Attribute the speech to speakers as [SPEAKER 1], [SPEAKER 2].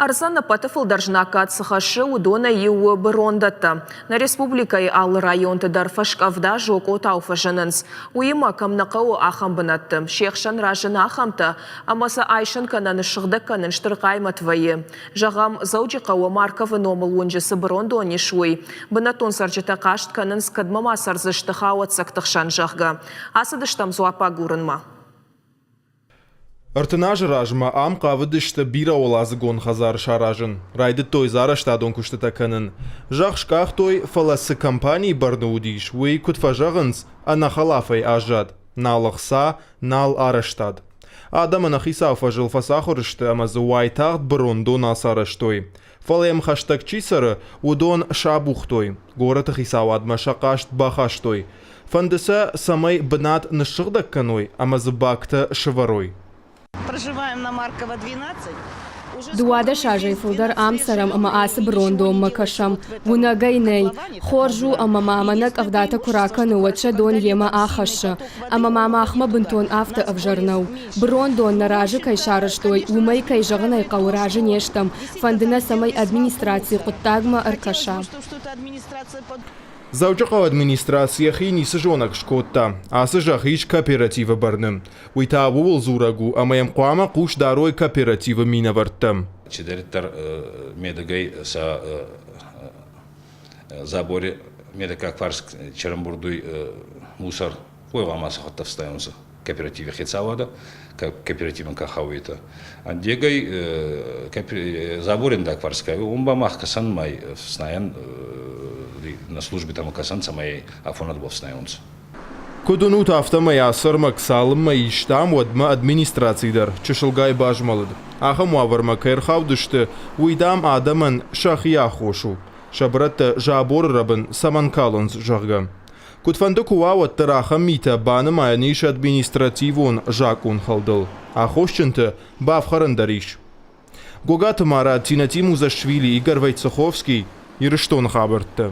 [SPEAKER 1] Ӕрдзӕн ӕппӕты фылдӕр знаггад цы хӕссы, уыдонӕй иу у бырондӕттӕ. Нӕ республикӕйы алы районты дӕр фӕскъӕвда зокъотау фӕзынынц. Уыимӕ, кӕм нӕ хъӕуы, ахӕм бынӕтты. Се хсӕн разыны ахӕмтӕ, ӕмӕ сӕ айсын кӕнӕ ныссыгъдӕг кӕнын стыр хъаймӕт вӕййы. Зӕгъӕм, Дзӕуджыхъӕуы Марковы номыл уынджы цы бырондон ис, уый. Бынӕттон цӕрджытӕ хъаст кӕнынц, кӕдмӕ ма цӕрдзысты хауӕццӕгты хсӕн, зӕгъгӕ. Ацыдыстӕм дзуапп агурынмӕ.
[SPEAKER 2] 30 азы размӕ ам хъавыдысты бирӕуӕладзыгон хӕдзар саразын. Райдыдтой дзы арӕзтадон куыстытӕ кӕнын. Зӕхх скъахтой, фӕлӕ цы компанийы бӕрны уыдис, уый, куыд фӕзӕгъынц, ӕнӕхӕлафӕй аззад. Нал ӕхца, нал арӕзтад. Адӕм ӕнӕхицау фӕзыл фӕцахуыр сты ӕмӕ дзы уайтагъд бырондон ацарӕзтой. Фӕлӕ йӕм хӕстӕг чи цӕры, уыдон сабухтой, горӕты хицауадмӕ сӕ хъаст бахастой. Фӕнды сӕ, цӕмӕй бынат ныссыгъдӕг кӕной ӕмӕ дзы бактӕ сывӕрой.
[SPEAKER 3] Проживаем на Маркова 12.
[SPEAKER 4] 12 азӕй фылдӕр ам цӕрӕм ӕмӕ ацы бырондонмӕ кӕсӕм. Уынӕгӕй нӕй. Хорз у, ӕмӕ ма мӕнӕ къӕвдатӕ куы ракӕны, уӕд сӕ дон йемӕ ахӕссы. Ӕмӕ ма махмӕ бынтон афтӕ ӕвзӕр нӕу. Бырондон нӕ разы кӕй сарӕзтой, уымӕй, кӕй зӕгъын ӕй хъӕуы, разы не стӕм. Фӕнды нӕ, цӕмӕй администраци хъуыддагмӕ ӕркӕса.
[SPEAKER 2] Дзӕуджыхъӕуы администраци йӕхи ницы зонӕг скодта. Ацы зӕхх ис кооперативы бӕрны. Уый та ууыл дзурӕг у, ӕмӕ йӕм хъуамӕ хъус дарой кооперативы минӕвӕрттӕ.
[SPEAKER 5] Чидӕриддӕр медӕгӕй сӕ забори медӕггаг фарс черембурдуй мусор, уой гъӕуама сӕ хуӕдтӕфстайонцӕ кооперативи хецауадӕ, кооперативӕн ка хауетӕ. Ӕндегӕй забори ӕндаг фарс ка уым ба мах кӕсӕн май ӕфснайӕн на службитӕмӕ кӕсӕн, цӕмӕй афонадбӕл ӕфснайонцӕ.
[SPEAKER 2] Куыд уынут, афтӕмӕй ацы ӕрмӕг цалынмӕ истам, уӕдмӕ администраци дӕр чысылгай базмӕлыд. Ахӕм уавӕрмӕ кӕй ӕрхаудысты, уый, дам, адӕмӕн сӕхи аххос у. Сӕ бырӕттӕ заборы рӕбын цӕмӕн калынц, зӕгъгӕ. Куыдфӕнды куы уа, уӕддӕр ахӕм митӕ банымайӕн ис административон закъонхӕлдыл. Аххосджынты бафхӕрӕн дӕр ис. Гогаты Марат, Тинатин Музашвили, Игорь Войцеховский, Ирыстоны хабӕрттӕ.